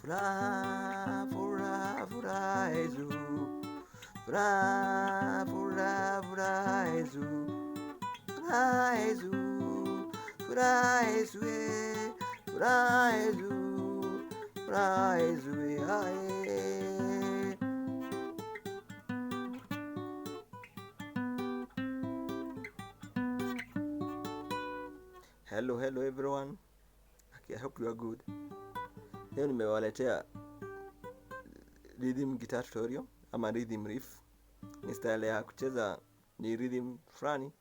Furaha, furaha, furaha Yesu. Furaha, furaha, furaha Yesu. Furaha Yesu. Furaha Yesu, eh. Furaha Yesu. Furaha Yesu, eh, ah, eh. Hello, hello everyone. Okay, I hope you are good. Leo nimewaletea rhythm guitar tutorial ama rhythm riff. Ni style ya kucheza, ni rhythm fulani.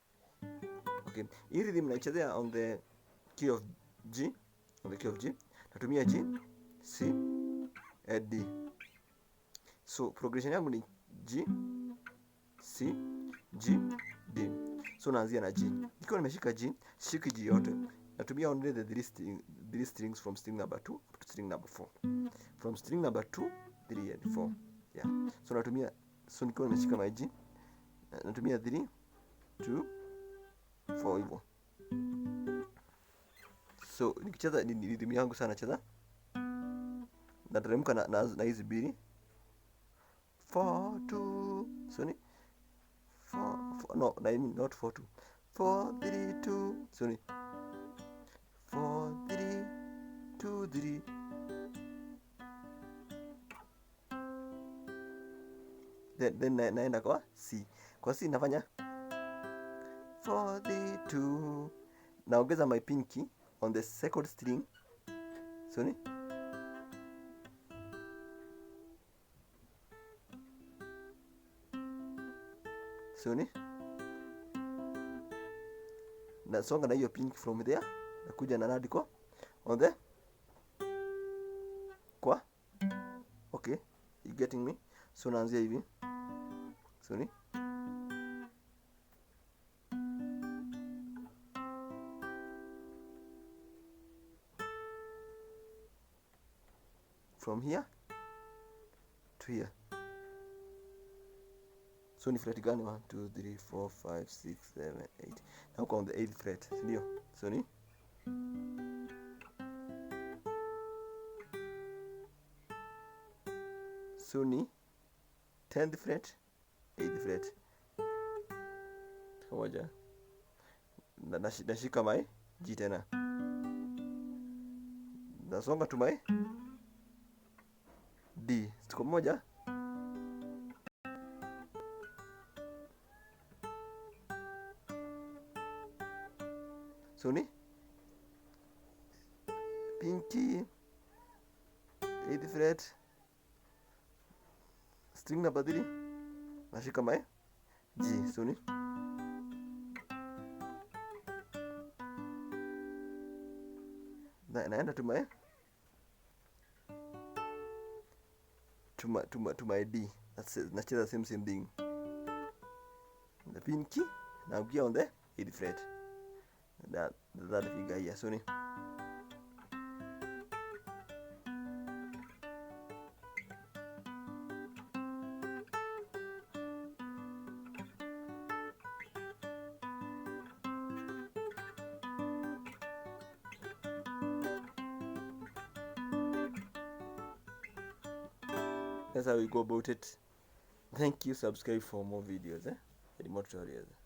Okay, hii rhythm naichezea on the key of G, on the key of G. Natumia G, C, A, D. So progression yangu ni G, C, G, D. So naanzia na G. Nikiwa nimeshika G, shiki G yote. Natumia only the three strings from string number 2 up to string number 4. From string number 2, 3 and 4. Yeah. So natumia, so nikiwa nimeshika my G, natumia 3, 2, 4 hivyo. So nikicheza ni rhythm yangu sana nacheza. Nateremka na hizi mbili. 4 2, so ni 4, 4, no, I mean not 4 2. 4 3 2, so ni 4 3 2 3. Then naenda kwa C. Kwa C nafanya 4 3 2. Naongeza my pinky on the second string. So ni so ni nasonga na hiyo pinky from there, nakuja na nadi kwa on the kwa. Okay, you getting me? So naanzia hivi. So ni from here to here. So ni fret gani? 1, 2, 3, 4, 5, 6, 7, 8. Now on the 8th fret, si ndio? So ni so ni 10th fret, 8th fret. Moja. Nashika my G tena. Nasonga to my D. Tuko moja. So ni pinky, 8th fret, string number 3, nashika my G. So ni naenda to my to my to my to my D. That's it. Nacheza same thing. The pinky now gear on the 8th fret. That figure here. So ni that's how we go about it. Thank you. Subscribe for more videos, And more tutorials.